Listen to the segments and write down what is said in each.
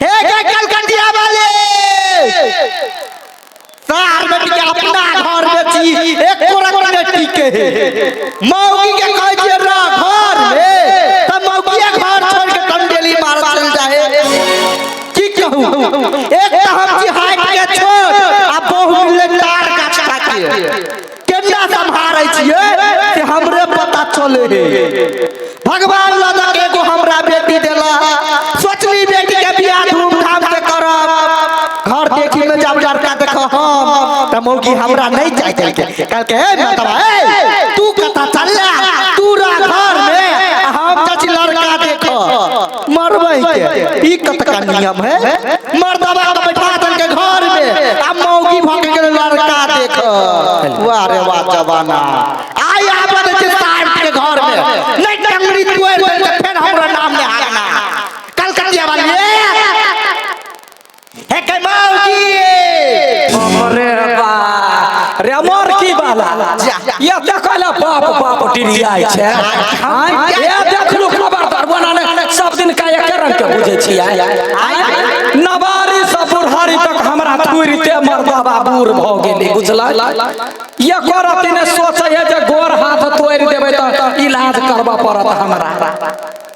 हे के कलकतिया वाले सार बेटी के अपना घर में छी एको रंग नहीं टिके हे मौगी के कहै छियै रह घर में त मौगिया घर छोड़ के टंडेली मार चल जाए। की कहू, एक त हम छी हाइट के छोट आ बहु मिले तार गाछ काटे केना सम्हारै छियै से हमरे पता चले हे। भगवान लगा के एगो हमरा बेटी देला, सोचली बेटी के बियाह धूमधाम से करब। घर देखी में जब लड़का देख हम त मौगी हमरा नहीं चाहे देलके, कहलके हे मतबा ए तू कता चलला, तू रह घर में आ हम चाची लड़का देख मरबै के। ई कतका नियम है, मर्दबा के बैठा देलके घर में आ मौगी भ के गेल लड़का देख। वाह रे वाह जमाना। आइ आबऽ दै छै साहब के घर में, नहीं टंगड़ी तोड़ि देलके फेर हमरा नाम नहि हारना। कलकतिया वाली हे के मौगी। अरे बा रे मोर की बाला ये देखला बाप बाप डिरियाइ छै। ये देखलू खबरदार बना ने सब दिन का एक रंग के बुझै छियै। नवारी से बुढ़ारी तक हमरा थुरिते मर्दबा बूढ़ भ गेली, बुझला। ये करत ने सोचै है जे गोर हाथ तोड़ि देबै त इलाज करबऽ पड़त हमरा।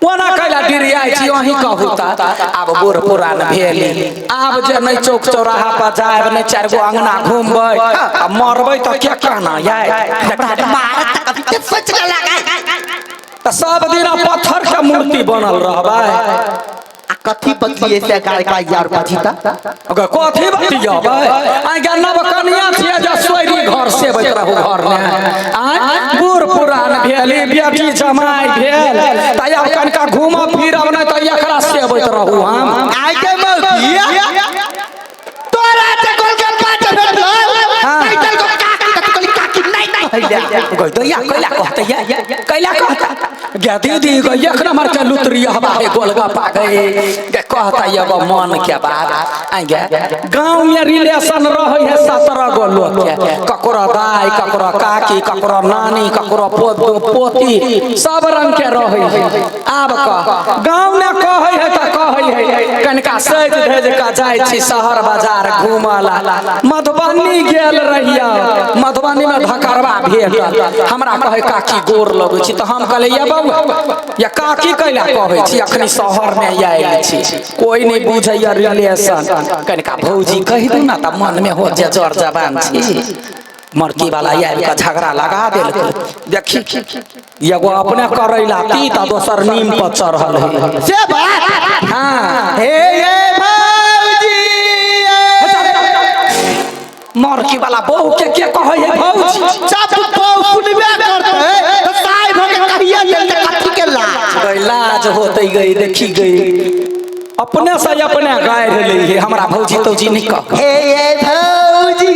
ओना कैला डिरियाइ छी अहीं कहू त। आब बूढ़ पुरान भेली, आब जे नहि चौक चौराहा पर जायब, नहि चारि गो अंगना घूमबै आ मरबै त के कहना याय। त सब दिन पत्थर के मूर्ति बनल रहबै। कथी बतिये से गाय का यार बजीता अगर कथी बतियबै? आइ नव कनिया छियै जे सोइरी घर सेबैत रहू घर में। आइ बूढ़ पुरान भेली, बेटी जमाइ भेल त आब कनिका घूमब फिरब नहि त एकरा सेबैत रहू हम। आइ के मौगी तोरा जे गोलगप्पा जे भेटल कैतल को काकी त कहली काकी नहीं नहीं गई दैया कैला कहतै कैला कहता गे दीदी गई एक नंबर के लुतरी हवा हे गोलगप्पा गई गे कहता एगो मन के बात। आइ गे गांव में रिलेशन रहै है 17 गो लोग के, ककरो दाई ककरो काकी ककरो नानी ककरो पोती सब रंग के रहै है। आब कह गांव में कहै है त कहै है कनिका सज धज के जाइ छी शहर बाजार घूमला। मधुबनी गेल रहिया, मधुबनी में धकरवा भेटल, हमरा कहै काकी गोर लगै छी त हम कहलियै बौआ या काकी कैला कहै छी, अखनी शहर में आयल छी, कोई नहीं बुझैया रिलेशन। कनिका भौजी कहि दू ना त मन में हो जे जर जवान छी। मरकी वाला आबि के झगड़ा लगा देलकै। देखी एगो अपने करैला तीत आ दोसर नीम पर चढ़ल है से बात। हाँ हे ये भौजी मरकी वाला बहू के कहै है भौजी? जब बहू सुनबे करतै त साइब के कहिया देलकै कथी के लाज? गई लाज होते गई देखी गई अपने से अपने गाय रहले है हमरा भौजी तौजी नहीं कह। हे ये भौजी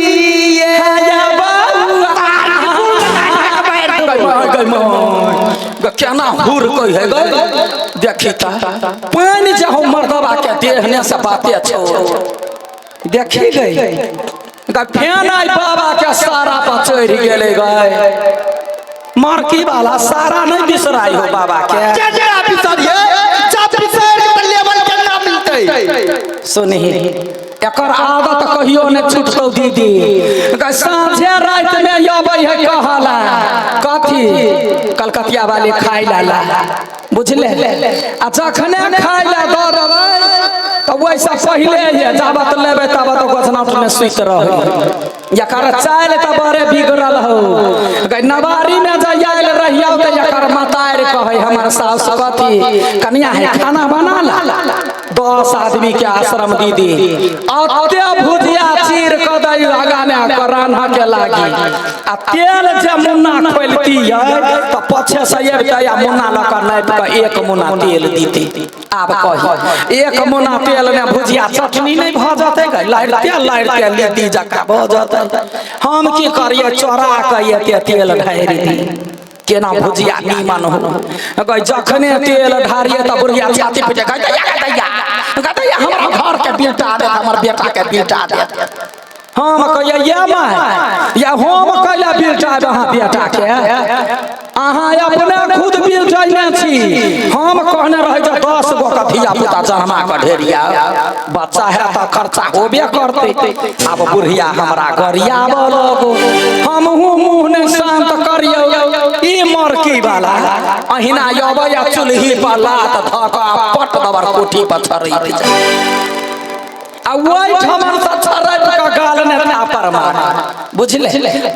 केना हुर कह है गई देखी त पानि जे हम मर्दबा के देहने से बाते छो देखी गई फेन आई बाबा के सारा पर चढ़ गेले गए। मरकी वाला सारा नहीं बिसराई हो बाबा के। केना बिसरिए, जब बिसर के लेवल केना मिलतै? सुनही एकर आदत कहियो ने छूटतौ दीदी। साँझे राति में अबै है कहला कथी कलकतिया वाली खाइ ला, बुझले? आ जखने खाइ ला दऽ देबै त वैसा पहिले ये जाबत लेबै ताबत गोछनाट में सुति रहै। एकर चालि त बड़े बिगड़ल हौ। नवारी में जे आयल रहियौ त एकर मतारि कहै हमर साउस कथी कनिया है खाना बना ला। 10 आदमी के आश्रम दीदी अते भुजिया चीर क दै आगा में रान्ह के लागी आ तेल जे मुन्ना खोलती है त पछे से अबितै आ मुन्ना लऽ कऽ नापि कऽ एक मुन्ना तेल दीती। आब कही एक मुन्ना तेल में भुजिया चटनी नहीं भऽ जेतै गै? लारिते लारिते लीती जकाँ भऽ जेतै। हम की करियै चोरा कऽ एते तेल ढारि दी केना भुजिया नीमन हो। जखने तेल ढारियै त बुढ़िया छाती पीटे गै दैया गै दैया गै दैया हमरा घर के बेटा देत, हमर बेटा के बेटा देत। हम कहियै ये माय या हम कैला बिलटायब अहाँ बेटा के अहाँ अपने खुद बिलटैने छी हम कहने रहे जे 10 गो के धिया पुता जन्मा के ढेरिया बच्चा है तऽ खर्चा होबे करतै आब बुढ़िया हमरा गरियाबऽ लगो हमहूँ मुँह नहि शांत करियौ ई मरकी वाला अहिना अबै आ चूल्ही पर लात धऽ कऽ आ पट दबर कोठी पर छरैत जाय आ ओहि ठमन से छरैत कऽ गाल ने थापर मारे बुझले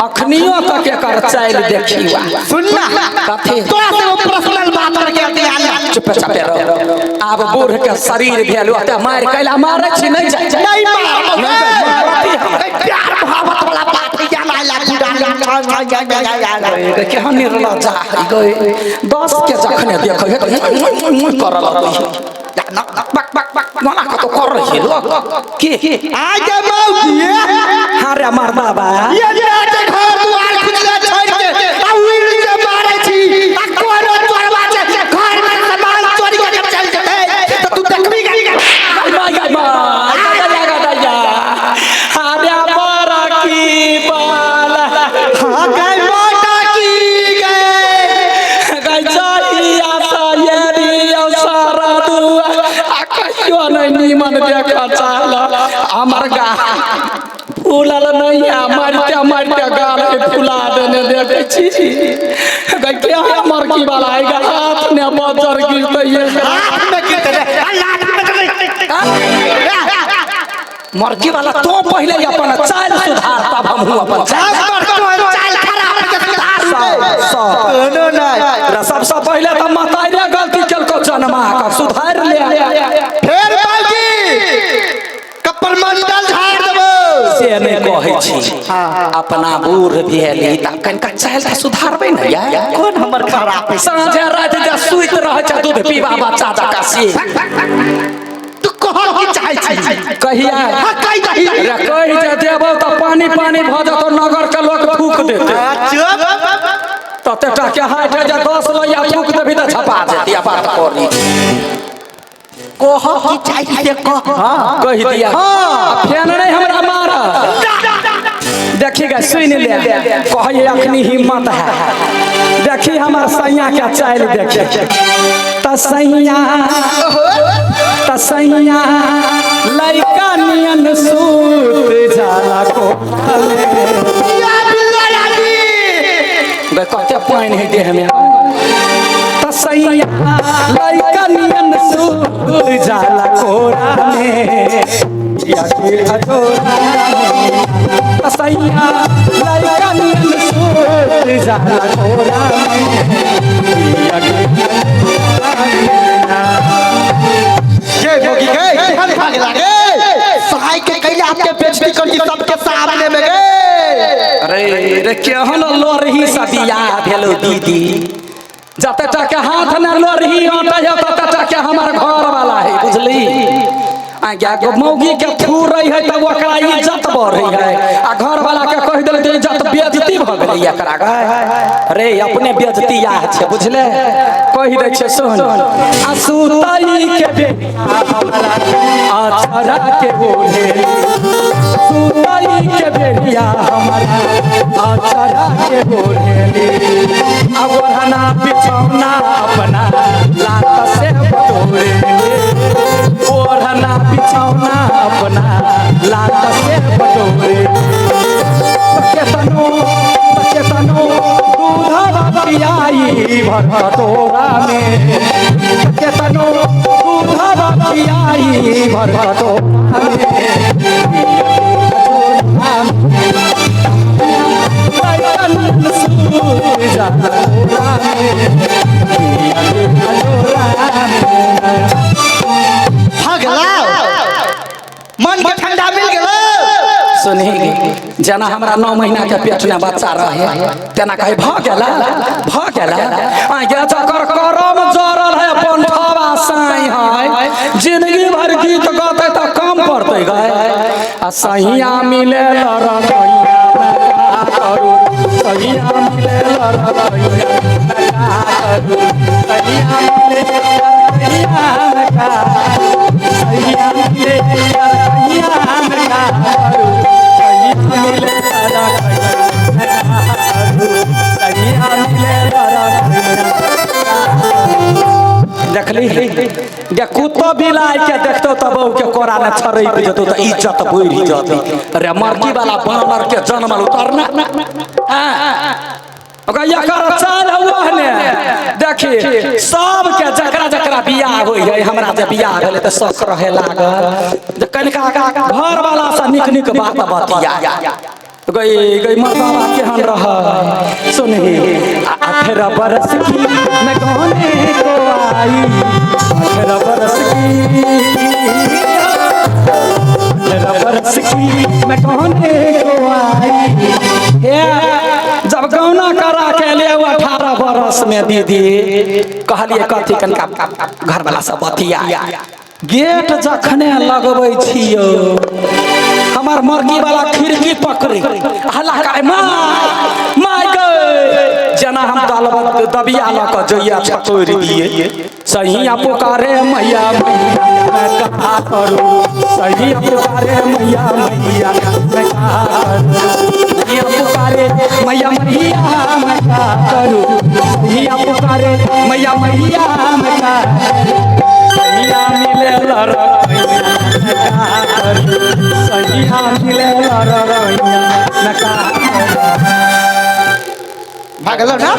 अखनियो तक एकर चालि देखियो सुनना कथी तोरा से वो पर्सनल बात करके ध्यान चुप चापे रहो आब बूढ़ के शरीर भेल ओते मारि कैला मारै छी नहि जाइ नहीं मार मारती हमरा। प्यार मोहब्बत वाला बात है या ना ला केहन निर्लज्जा है गए 10 के जखने देखै है तऽ करऽ लगै है बक बक बक मना कतो कर रही है लोग के आगे मौगी हाँ रे मर्दा बा ये जे घर दुआर खुजले छोड़ के आ उड़ के मारे छी आ कोनो चोरवा छै घर में सामान चोरी के चल जेतै त तू देखबी गाय माय गाय माय दैया गा दैया हाँ रे बड़ा की बाला हां गए माता की गए गाय चाहिया सायरी सारा दुआ आ कहियो नहीं नीमन देखा चाहला हमर गा फूलल नहीं आ मारते मारते गाल के फुला देने देखे छी गई के हमर की वाला है गा हाथ ने बजर गिरते ये हाथ में गिरते रे आ लात में गिरते मर्की वाला तो पहले अपन चाल सुधार तब हमहू अपन चाल हमर तो चाल खराब के सुधार सब सब कोनो नहीं सबसे पहले तो मताइरे गलती केलको जनमा का सुधार ले फेर बाबूजी कप्पर मंडल झाड़ देबो से नहीं कहै छी अपना बूढ़ भेली तऽ कनिका चालि तऽ सुधारबै ने यार कौन हमर खराब है साँझे राति जे सुति रहै छै दूध पीबा बच्चा जकाँ से तू कह की चाहै छी कहिया हां कहि दही रे कहि जे देबौ तऽ पानी पानी भऽ जेतौ नगर के लोक थूक देतै चुप तते टा के हाथ है जे 10 लोहिया थूक देबही तऽ छपा जेती आ बात करी कह की चाहै छी से कह कहि दिया हाँ। फेन नहीं हमरा मार देखी गे सुन ले कहै अखनी हिम्मत है देखी हमर सैया के चालि देखी त सैया त सैया लइका नियन सूत जाला को या बिल्ला रानी गे कते पानि है देह में त सैया लइका नियन सूत जाला कोरा में या के अजोरा में त सैया लइका नियन सूत जाला कोरा में या के के भोगी के केहन भाग लागे सहाय के कैला आपके बेइज्जती कर दी सबके सामने में गे अरे रे केहन लोरही से बियाह भेलो दीदी जते टा के हाथ न लोरही अटै है तते टा के हमर घर वाला है बुझली आज्ञा गो मौगी के थूरै है तब ओकरा इज्जत बढ़ै है आ घर वाला के कहि देलै तऽ इज्जत बेइज्जती भऽ गेलै एकरा गे रे अपने बेइज्जती याह छै बुझले कहि दै छै सुन आ सुतई के बेरिया हमरा अछरा के ओढ़े सुतई के बेरिया हमरा अछरा के ओढ़े आ ओढ़ना बिछौना अपना लात से बटोरे ओढ़ना बिछौना अपना लात से बटोरे केतनो केतनो दूधवा पियाई भर कटोरा में केतनो दूधवा पियाई भर कटोरा में भगला मन के ठंडा मिल गेलो सुनही जेना हमरा 9 महीना के पेट में बच्चा रहे तेना कहे भऽ गेला भऽ गेला आगे जकर करम जरल है पंठवा साई है जिंदगी भर गीत गते तऽ कम पड़तै गए आ सहिया मिले लरकैया मैं का करू सहिया मिले लरकैया मैं का करू सहिया मिले लरकैया मैं का सहिया मिले लरकैया मैं का करू सहिया देखली जे कुत्तो बिलाइ के देखतो त बहू के कोरा ने छरैप जेतो त इज्जत बढ़ि जती। अरे मर्की वाला बानर के जनमल उतरना। हां ओकरा एकर चाल हुआ ने देखी सबके जकरा जकरा बियाह होइ है, हमरा जे बियाह भेलै त शौक रहे लागल जे कनिका घर वाला से निक निक बात बतिया गई गई मर्दावा केहन रह। सुनही 18 बरस की मैं गाने को आई, 18 बरस की, 18 बरस की मैं गाने को आई। हे जब गौना करा के ले 18 बरस में दीदी कहलिए कथी कनिका घर वाला सब बतिया गेट जखने लगबै छियो हमार मर्गी वाला खिड़की पकड़ी हल्ला करे माय माय गए जना हम दबिया लऽ कऽ जइया छतोड़ि दिए। सही पुकारे मैया मैया मैं कहा करूँ, सही पुकारे मैया मैया मैं कहा करूँ, सही पुकारे मैया मैया मैं कहा करूँ, सही पुकारे मैया मैया मैं कहा करूँ, सैया मिले लड़ैया मैं कहा करूँ, सैया मिले लड़ैया मैं कहा करूँ। भागल ना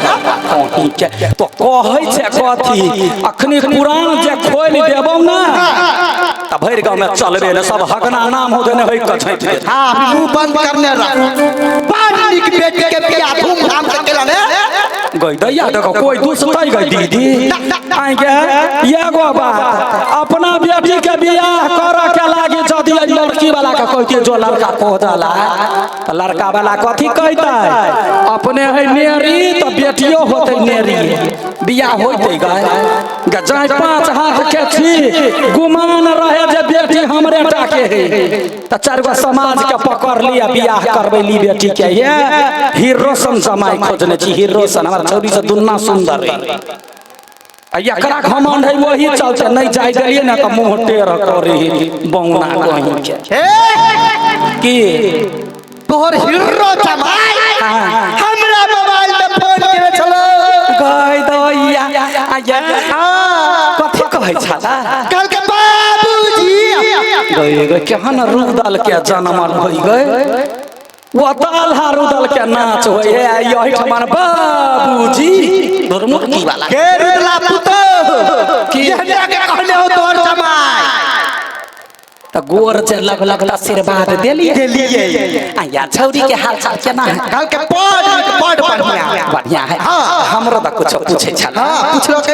तो कहै छै कथी अखनी कुरान जे खोलि देबौ ना त भरि गाँव में चलबे ने सब हगना नाम हो देने होई क छाँटि देत। हां मुंह बंद करने रह। बड़ नीक बेटी के बियाह धूमधाम से केला ने गई दैया देखो कोई दुसतै गई दीदी आइ के एगो बात अपना बेटी के बियाह करऽ के लागी जदि लड़की वाला के कहती जो लड़का कह जाला त लड़का वाला कथी कहतै अपने है नेरी त बेटियो होतै नेरी बियाह होतै गए जाय 5 हाथ के छी गुमान रहे जे बेटी हमरे टा के है त चारि गो समाज के पकड़ लिया बियाह करबै ली बेटी के। ये हीरो सन जमाई खोजने छी, हीरो सन हमर छौरी से दुन्ना सुंदर है एकरा घमंड है वही चलते नहीं जाय देलिए ना त मुंह टेढ़ करे बौना कहीं के की तोहर हीरो जमाई हमरा मोबाइल में फोन केने छलो गई दैया कथी कहै छला कल के बाबूजी गई गई केहन रुदल के जनमल होइ गई वो ताल्हा रुदल के नाच होइ है यही ठमन बाबूजी दुर्मुखी वाला के रुदला पुतो की हमरा के कहले हो तोहर जमाई त गोर जे लग लग आशीर्वाद देलिए देलिए आया छौरी के हाल चाल केना है कल के बड़ बड़ बढ़िया बढ़िया है। हां हमरो त कुछ पूछे छला। हां पूछलो के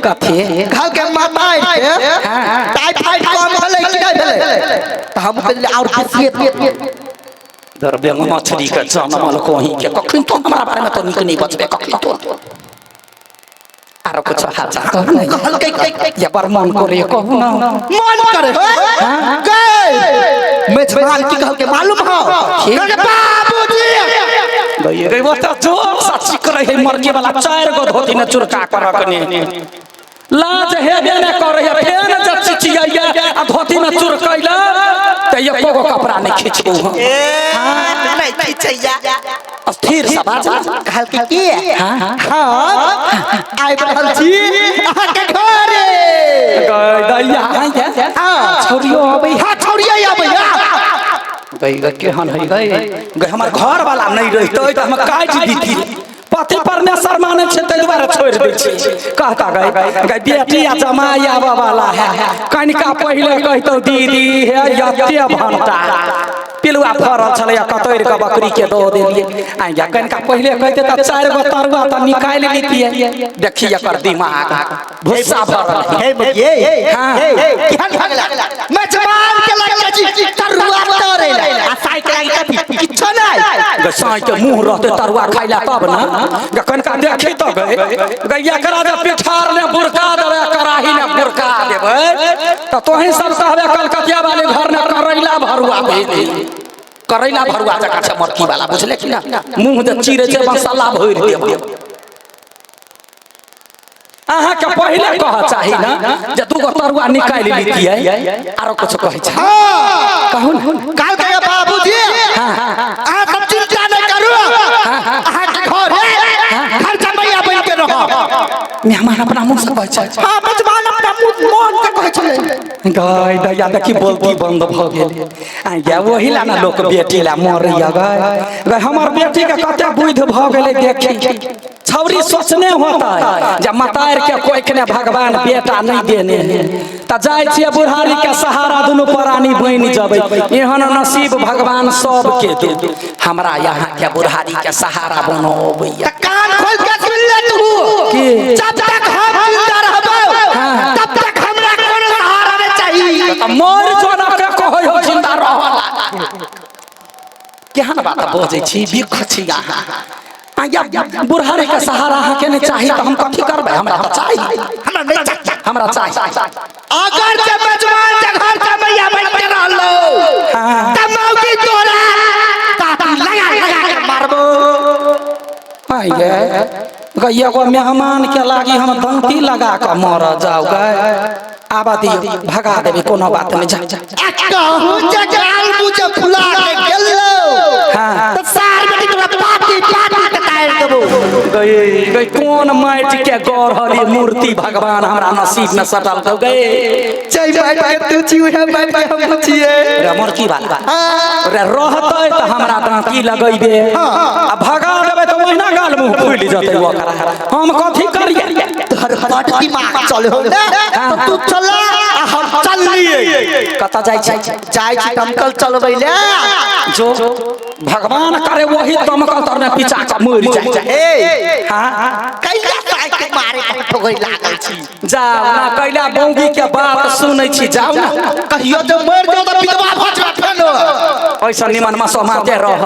कथी कल के माता के टाइफाइड कम भेलै कि नहि भेलै त हम कहलिए और बेसी दरबेंग मछली के जनमल कोही के कखन तो हमरा बारे में तो नीक नहीं बचबे कखन तो आरो कुछ हाल चाल कहू नहीं ये बड़ मन करे कहू ना मन करे गए मेजबान की कहल के मालूम हो कहल के बाबूजी गई गई वो तो जोर सा चिकरै है मरके वाला 4 गो धोती ने चुरका कर रखने लाज हेबे ने करे है फेन जब चिचियाइया आ धोती में चुरकैला त एको गो कपड़ा नहीं खिचबू हम। हां नहीं खिचैया स्थिर से बाज कहल के की हां हां आइ रहल छी अहाँ के घरे गई दैया हां छोरियो अबै हां छौरिया आबै गई गई केहन है गई गई हमर घर वाला नहीं रहतै त हम काटि दीती। पति परमेश्वर माने छै तै दुआरे छोड़ि दै छी। कहता गई गई बेटी आ जमाई आबऽ वाला है कनिका पहिले कहितौ दीदी हे एते भंटा पिलुआ फरल छलै कतरि के बकरी के दऽ देलियै। आ कनिका पहिले कहितै त 4 गो तरुआ त निकालि लितियै। देखी एकर दिमाग भुस्सा भरल है। हां केहन भगला मेजबान के लगे छी तरुआ तरे आ साइकिल कथी किछो नहीं गे साँइ के मुँह रहतै तरुआ खाइला तब ना गे कनिका देखी त गई गई एकरा जे पिठार ने बुरका देबै कराही ने बुरका देबै त तोही सब कहबे कलकतिया वाले घर ने करैला भरुआ भेज करैला भरुआ जकाँ छै मरकी वाला बुझले कि ना मुँह जे चीरे छै मसाला भरि देबै। अहाँ के पहिले कह चाही ना जे 2 गो तरुआ निकालि लितियै आरो कुछ कहै छै कहू ना काल के बाबूजी अहाँ सब चिंता नहीं करू अहाँ के घर है घर जमैया बन के रहो मेहमान अपना मुंह से कहै छै। हां मेजबान अपना मन के कहै छलै। गय दैया, देखी बोलती बंद भऽ गेल। आ गे, ओही ला ने लोक बेटी ला मरैया। गय गय, हमर बेटी के कते बुद्धि भऽ गेलै। देखी छौरी सोचने होता जे मतार के कोई के भगवान बेटा नहीं देने है, त जाइ छियै बुढ़ारी के सहारा दुनू प्राणी बनि जबै। एहन नसीब भगवान सबके दे, हमरा यहाँ के बुढ़ारी के सहारा बनोबैया। त कान खोल के सुन ले तू। की? जब तक हम जिंदा रहबो, तब तक हमरा कोनो सहारा नहीं चाहिए। त मर जो ना के कहै हो जिंदा रहला। केहन बात बजै छी, बिख छी अहाँ। आज्ञा, बुढ़ारी के सहारा अहाँके नहि चाही तऽ हम कथी करबै? हमरा तऽ चाही। हमरा नहीं चाहिए। हमरा चाही। अगर जे बजवान जे घर जमैया बन के रहलो, तब मौगी तोरा ताती लगा लगा के मारबो। आइये गै, एगो मेहमान के लागी हम दंती लगा कऽ मर जाउ। गै, आबा दियौ, भगा देबै, कोनो बात नहि, जा जा। आ कहूँ जे गाल मुझे फुला के गेलो, त सार बेटी तोरा पाती पाती कटार देबो। गई गई, कोन माटि के गढ़ल ई मूर्ति भगवान हमरा नसीब में सटल गई। चल बैठ के तू छी, उहे बैठ के हम छिए। रे मोरकी वाला, रे रहतै तऽ हमरा दाँती लगैबे आ भगा देबै तऽ ओहिना गाल मुँह फूलि जेतै ओकरा। हम कथी करियै? तोहर बड दिमाग चले हो ने, तो तू चला आ हम चल लिए। कतऽ जाइ छी? जाइ छी दमकल चलबै ले। जो, भगवान करे वही दमकल तर में पिचा कऽ मरि जाइ। ए, हाँ। कैला साइ के मारे के ठोकै लागल छी? जाउ ना, कैला बौगी के बात सुनै छी, जाउ ना। कहियो जे मरि जाओ तऽ विधवा भऽ जेबै फेनो। ऐसा निमन मसो माते रह।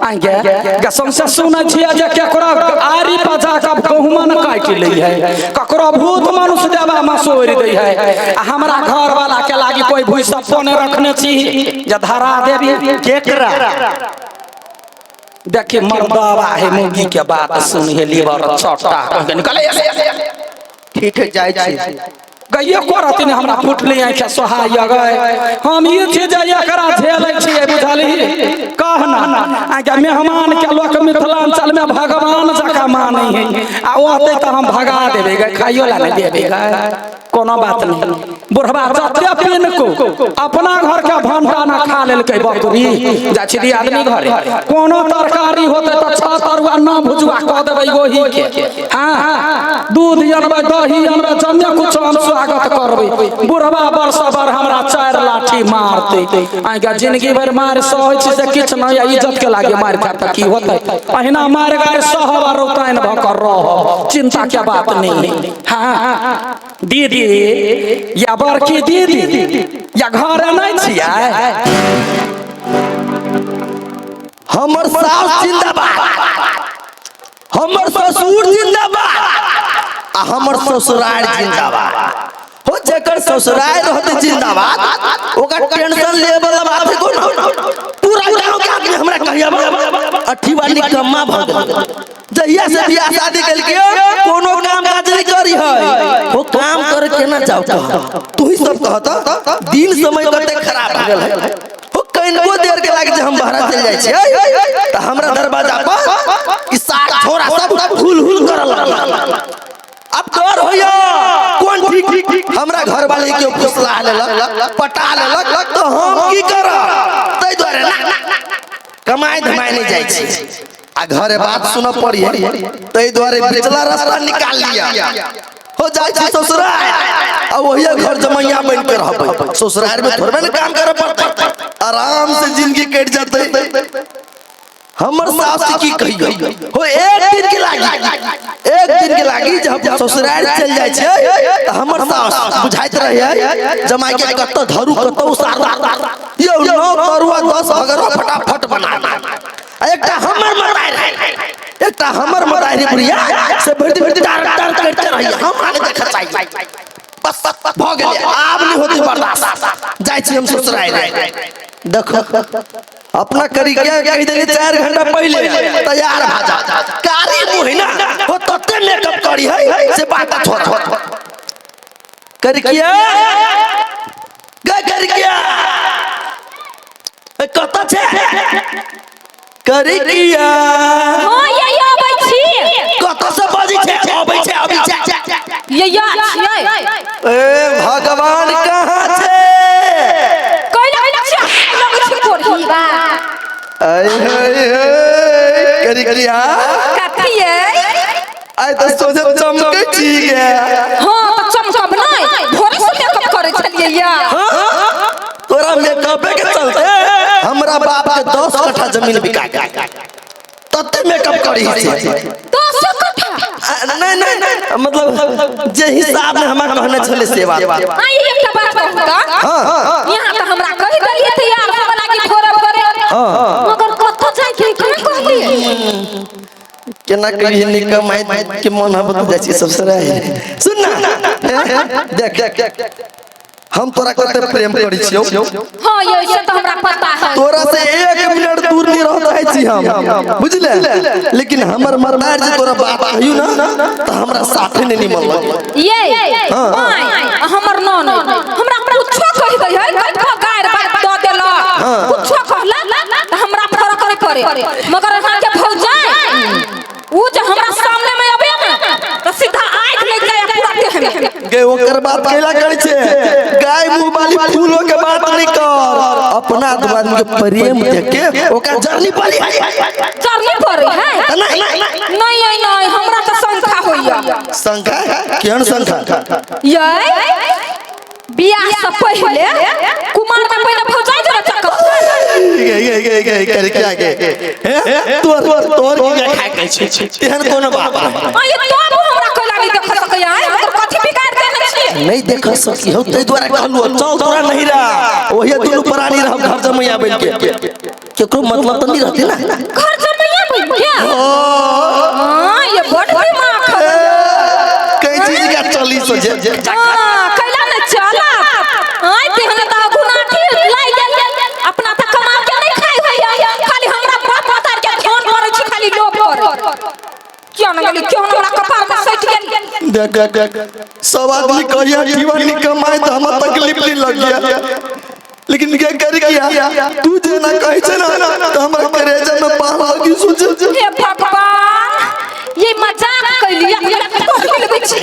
आइ गे, सौंसे सुनै छियै जे केकरो आरी पर जाकऽ गहुमन काटि लै है, ककरो भूत मनुष्य देवा मसोरि दै है, आ हमरा घर वाला के लागी कोई भूइ सप्पो नहि रखने छी जे धरा देबी। केकरा? देखी मर्दवा है, मुर्गी के बात सुन हे लीवर चट्टा कह के निकले। ठीक है, जाइ छी। गइयो करत ने हमरा फुटले आँखि सोहाय गए। हम ई छी जे एकरा झेलै छियै, बुझलही? कहना आगे मेहमान के लोक मिथिलांचल में भगवान जकाँ मानै है, आ ओतै तऽ हम भगा देबै गए, खाइयो ला नहि देबै गए। कोनो बात नहीं, बुढ़वा जते पिनको अपना घर के भंटा ना खा लेलकै बकरी। जाइ छी दियादनी घरे, कोनो तरकारी होतै तऽ छह तरुआ न भुजुआ कऽ देबै ओही के। हाँ, दूध अनबै, दही अनबै, जन्ने कुछ हम स्वागत करबै। बुढ़वा बरस बर हमरा 4 लाठी मारतै। आइका जिंदगी भरि मारि सहै छी से किछु नहि, आ इज्जत के लागे मारि खायब तऽ की होतै? अहिना मारि गारि सहब आ रौताइन भऽ कऽ रहब, चिंता के बात नहीं। हाँ दीदी, या बड़की दीदी या घर नहीं छियै? हमर सास जिंदाबाद, हमर ससुर जिंदाबाद आ हमर ससुराल जिंदाबाद। हो, जेकर ससुराल रहते जिंदाबाद, ओकर टेंशन ले वाला बात है कोनो? पूरा गांव के आदमी हमरा कहिया अठी वाली कम्मा भ गेल। जहिया से बियाह शादी केलके कोनो काम काज नहीं करी है। वो काम करे केना जाओ कह, तू ही सब कहत दिन समय कते खराब भ गेल है। हो, कनको देर के लागे जे हम बहरा चल जाइ छियै त हमरा दरवाजा पर ई साग छोरा सब हुल हुल करल लगल। अब डर होइया, कोन ठीक हमरा घर वाले के फुसला लेलक, पटा लेलक तो हम की करब? ताहि दुआरे ना कमाई धमाई नहीं जाइ छी आ घरे बात सुन पड़ी है, ताहि दुआरे बिचला रास्ता निकाल लिया। हो, जाइ छी ससुराल आ वही घर जमैया बन के रहबै। ससुराल में थोड़बे ने काम करे पड़तै, आराम से जिंदगी कटि जेतै। हमर सास से की कहियो? हो, एक दिन के लागी, एक दिन के लागी जब हम ससुराल चल जाइ छियै त हमर सास बुझाइत रहै जमाई के कत धरू कत उसारू। यो 9 तरुआ 10 भगरवा फटाफट बना। आ एकटा हमर मताई रहे, एकटा हमर मताई रे बुढ़िया से भरि दिन टार टार करते रहिए, हमरा नहि देखऽ चाहिए। बस भऽ गेलै, आब नहि होतै बर्दाश्त, जाइ छी हम ससुराल। देखो अपना करी के कहि देली 4 घंटा पहले तैयार भा जा। कारी मुँह ना हो, तते मेकअप करी है से बात छोड़ करिकिया गे करिकिया। ए, कत छे करिकिया? हाँ, ये अबै छी। कत से बजै छे? अबै छे, अबै छे। ये या छियै। ए भगवान कहाँ छे? कैला छियै लगै छै कोढ़ी बा। आय हाय हाय करी किया? कथी यै? आय तऽ सोझे चमकै छी गे। हाँ तऽ चमकब नहि, भोरे से मेकअप करै छलियै या। तोरा मेकअपे के चलते हमरा बाप के 10 कट्ठा जमीन बिका गेल, तते मेकअप करी छै। 10 कट्ठा? नहीं नहीं नहीं, मतलब जे हिसाब में हमरा कहने छले से बात। हाँ ये एकटा बात कहू तऽ? हाँ। यहाँ तऽ हमरा कहि देलियै तैयार होबऽ लागी भोरे भोरे, मगर कतऽ जाइ के कहाँ कहलियै? केना कहिए निकम आइ के मन हब तऽ जाइ छी सबसे रहे। सुन ना, देख देख हम तोरा कते प्रेम करै छियौ। हाँ ये से तऽ हमरा पता है। तोरा से 1 मिनट दूर नहीं रह चाहै छी हम, बुझले? लेकिन हमर मरदार जे तोरा बात कहियौ ना तऽ हमरा साथे नहीं निमन लगे। ये माय हमर नन हमरा कुछो कहि दै है, कतबो गारि बात दऽ देलक, कुछो कहलक तऽ हमरा फरक नहीं पड़े, मगर अहाँ के भौजाई उ जे हमरा सामने में अबे ना तऽ सीधा आँखि लागि जाय पूरा देह में। गे ओकर बात कैला करै छे? गाय मुंह वाली फूलो के बात नहीं कर, अपना आदमी के प्रेम देख के ओकर जरनी पड़ी। जरनी पड़े है? नहीं नहीं नहीं, हमरा तऽ शंका होइया। शंका? केहन शंका? ये बियाह से पहिले कुमार में पहिले भौजाई जरा चक्कर। गे गे गे गे गे क्या गे हे तोर तोर के खाय के छै तेहन कोनो बात नहीं। आ ये तो हमरा कैला नहीं देख सकैया, मगर कथी बिगाड़ देने छी? नहीं देख सकी हो तै द्वारा कहलु चल तोरा नहीं रहा, ओही दुनू प्राणी रहब घर जमैया बैठ के, केकरो मतलब त नहीं रहते ना घर जमैया बैठ के। हां ये बड़ दिमाग है। कई चीज का चली सोचे। हां कैला न चला आय तेहन त गुनाठी लाई गेल, अपना त कमा के नहीं खाइ होइया, खाली हमरा बाप मतार के धन करै छी, खाली लोभ करै। क्यों न गेली, क्यों न हमरा कपार में सटि गेल। देख देख सब आदमी कहिया जीवन नहीं कमाए तो हमरा तकलीफ नहीं लग गया, लेकिन क्या कर गया तू जे ना कहै छै ना तो हमरा करेजा में पाह लगी सोचे। हे भगवान ये मजाक कैलिया, हमरा लगै छै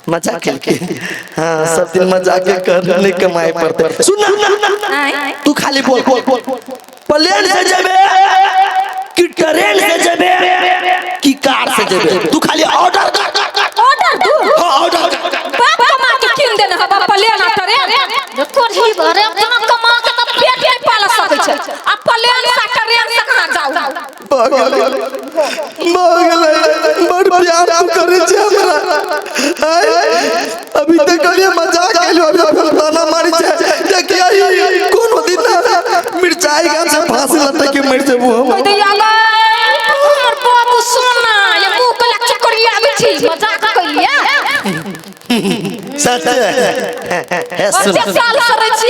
मजाक के। हाँ सब दिन मजाक के कर नहीं कमाए पड़ते। सुन ना तू खाली बोल, प्लेन से जेबे कि ट्रेन से जेबे कि कार से जेबे, तू खाली ऑर्डर कर। ऑर्डर दू? हाँ ऑर्डर कर। बाप कमा के किन देने हबा प्लेन आ ट्रेन? कोढ़ी भरे अपना कमा के त पेट नहीं पाल सकै छै, आ प्लेन से ट्रेन से कहाँ जाऊ? पागल पागल बड़ प्यार तू करे छे हमरा। अभी तक कहियो मजाक कैलो, अभी ताना मारी छे। देखिया कोनो दिन ना मिरचाई गाछ से फांसी लटक के मर जेबू हम। दैया गे हमर बाबू सोना ये मुंह के चकरिया आबै छी, मजाक कैलिया। सच है सुन कते साल से रहै छी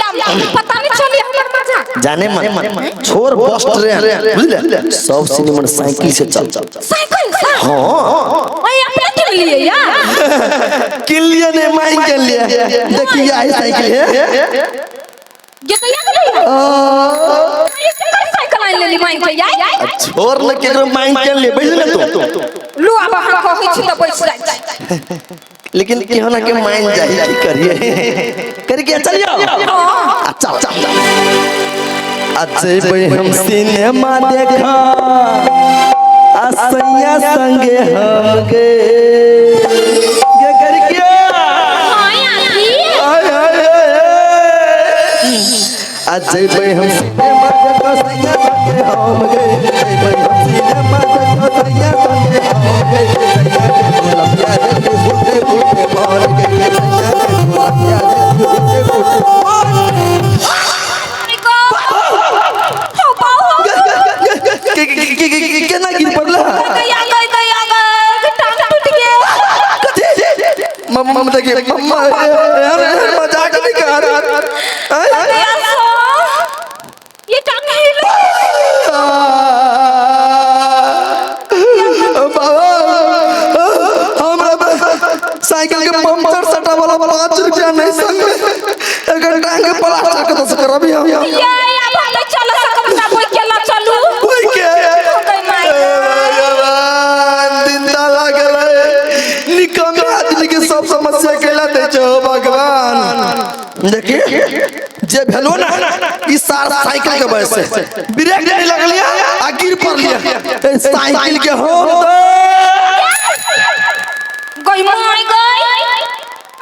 पता नहीं चली हमर मजाक। जाने मन छोड़ बस ट्रेन बुझले, सब सिनेमा साइकिल से चल। साइकिल से? हां ओए अपने किन लिए यार? किन लिए नहीं मांग के लिए। देखिए आई साइकिल है ये तो याद नहीं है। ये साइकिल आन लेली मांग के यार? छोड़ न केकरो मांग के लिए बुझले तू। लू अब हम कहै छी त बैस जाइ छी। लेकिन केहो ना के मान जाई की करिए करके चलियो। अच्छा चल अजय हम सिनेमा देखा असैया संगे हम गे गे करके। आय आय अजय हम सिनेमा देखा सैया संगे हम गे, अजय हम सिनेमा देखा सैया संगे हम गे, सैया के गुलाबिया रे फूटे फूटे मार गे, सैया के गुलाबिया रे फूटे फूटे मार। केना गिर पड़ला? दैया गे टांग टूट गेल। कथी? मम्मा देखिए मम्मा मजाक नहीं कर। दैया सो ये टांग हिल। बाबा हमरा साइकिल के पंचर सटा वाला 5 रुपया नहीं संग में, एकर टांग के प्लास्टर के तो करबी हम। ये अब हम नहीं चल सकब ना, कोई केला चलू कोई के कोई माय। भगवान दिन लागल निकम्मे आदमी के सब समझ देखिए जे भेलो ना ई सार साइकिल के वजह से ब्रेक नहीं लगलिया आ गिर पड़लिया। ए साइकिल के हम तो गई माय गई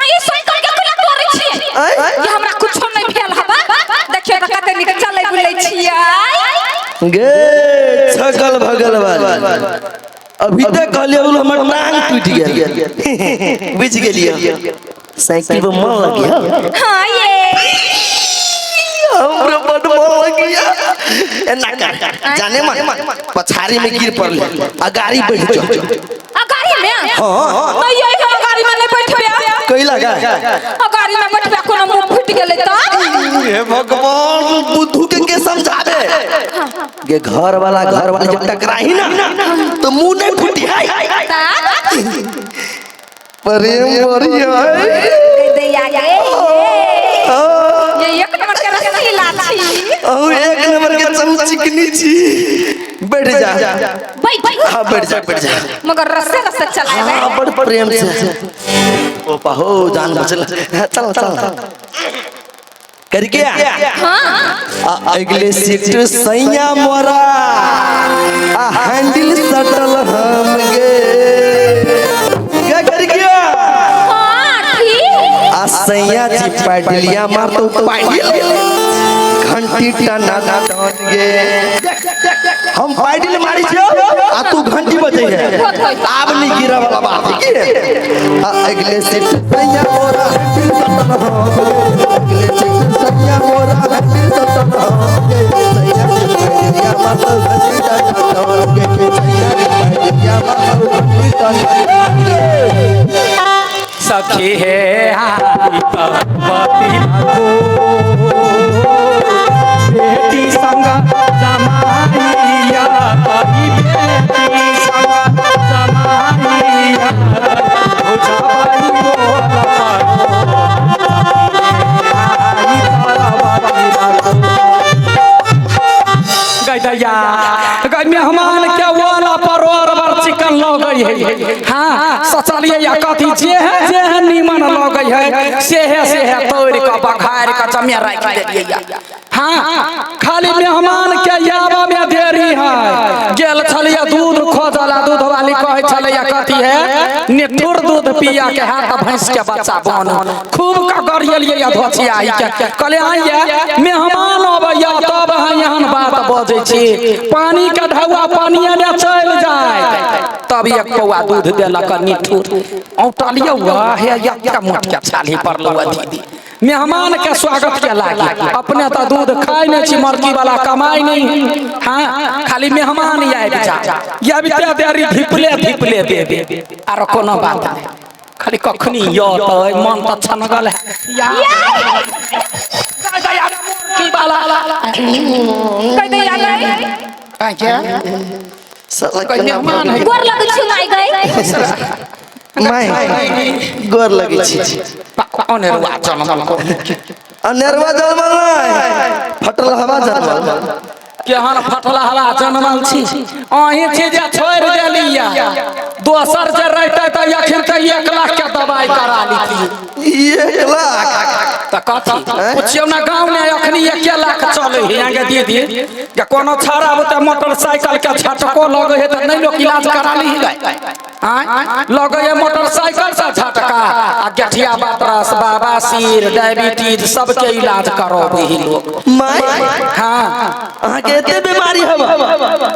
ई साइकिल के कोना तोड़ै छियै? आँय? ये हमरा कुछो नहीं भेल हबा। देखियो त कते नीक चलै बुलै छियै। गे छगल भगल वाली अभी तक कहलिए बोलो हमर टांग टूट गेल। बुझ गेलिए साइकिल पर मन लग गया। हां ये हमरो बड मन लग गया। ए ना कर जाने मन पछाड़ी में गिर पड़ले आ गाड़ी बैठ जो। आ गाड़ी में? हां नहीं ये हम गाड़ी में नहीं बैठबे। कई लगा आ गाड़ी में बैठबे कोनो मुंह फूट गेलै त। हे भगवान बुद्धू के समझावे गे घर वाला जब टकराही ना तो मुंह नहीं फूटी है। प्रेम बढ़िया गई दैया गे ये एक नंबर के रसीला छी। औ एक नंबर के चमचिकनी छी। बैठ जा बैठ। हां बैठ जा बैठ जा। मगर रस्से रस्से चलावे। हां बड़ प्रेम से। ओ पाहो जान बचल। चल चल करके हां अगले सीट सैया मोरा आ हैंडल सटल हम गे क्या करके हां ठीक आ सैया जी पैडलिया मार तो पैडल घंटी टना टन गे। हम पैडल मारी छियो आ तू घंटी बजै है। आब नहीं गिरा वाला बात है की। आ अगले सीट सैया मोरा हैंडल सटल हम गे। अगले सीट सैया मोरा हैंडल सटल हम गे। सैया जी पैडलिया मार तो घंटी टना टन गे। सैया जी पैडलिया मार तो घंटी टना टन गे। सखी हे आई पति को बेटी संग जमाइया कभी बेटी संग जमाइया भुजाई बोल परो आई तरवती गई दैया गई मेहमान के वाला परोर बर चिकन लगई है। हाँ सोचलिए या कथी जे है नीमन लगई है से है तोड़ के बघार के जमे राख देलिए। हाँ खाली मेहमान के आबा में देरी है। गेल छलिए दूध खोजला दूध वाली कहै छलै या कथी है निठुर दूध पिया के हाथ भैंस के बच्चा बन खूब का गरियलिए या धोचिया के कहले आइए मेहमान अबैया तब अहाँ एहन बात बजै छी। पानी के ढौआ पानिए में चलि जाए तब एक पौआ दूध देलक निठुर औटलिए हे एते मोट के छाली पड़लौ दीदी। मेहमान के स्वागत के लागी अपने तो दूध खाइ नहीं छी मर्जी वाला कमाई नहीं। हाँ खाली मेहमान आबि जा आबिते देरी धिपले धिपले दे दे आरो कोनो बात नहीं। खाली कखनी यतै मन त छनगल है। की वाला कह दैया गई कोई मेहमान है। गोर लगै छी माय गई। My गोर लगै छी। अनेरुआ जनमल को अनेरुआ जनमल नहीं फटल हवा जनमल। केहन फटला हवा जनमल छी अहीं छी जे छोड़ि देलियै। दोसर जे रहितै त अखन त 1 लाख के दवाई करा लितियै। 1 लाख त कथी पुछियौ ना गाँव में अखनी 1 लाख चलै है अहाँके दीदी जे कोनो छाड़ा बुते मोटरसाइकिल के झटको लगै है त नहीं लोक इलाज करा ली है। आँय लगै है मोटरसाइकिल से झटका आ गठिया बतरस बवासीर डायबिटीज सबके इलाज करबै है लोक। My हाँ अहाँके एते बीमारी हब?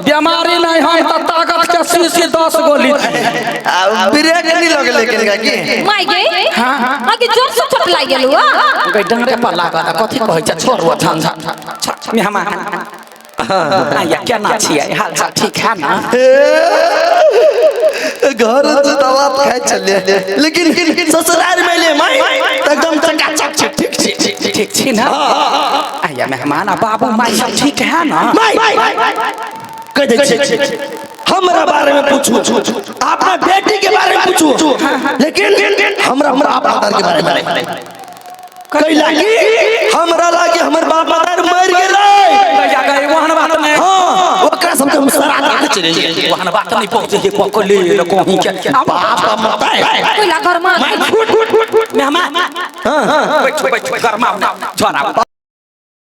बीमारी नहीं हम त ताकत के शीशी 10 गोली आ ब्रेक नहीं लगले केनका की माय गई। हाँ हाँ आगे जोर से चोट लागि गेलौ। गई डंगरे पर लागल कथी कहै छै छोड़ू झन झन मेहमान आया केना छियै हाल चाल ठीक है ना? घर से दवा खाए चले लेकिन ससुराल में ले माई एकदम चकाचक छी। ठीक छी ठीक छी ना? आया मेहमान आ बाबू माई सब ठीक है ना? माई कह दे छी हमरा बारे में पूछू अपना बेटी के बारे में पूछू लेकिन हमरा बाप दादा के बारे में कई लागी हमरा लागी हमर बाप दादा मर गेलै। गई वहन बात नहीं। हां ओकरा सब के हम श्राद्ध चले वहन बात नहीं पहुंचे हे पकले ल कहीं के बाप मत कोइला गरमा मेहमान बैठो बैठो गरमा झोरा।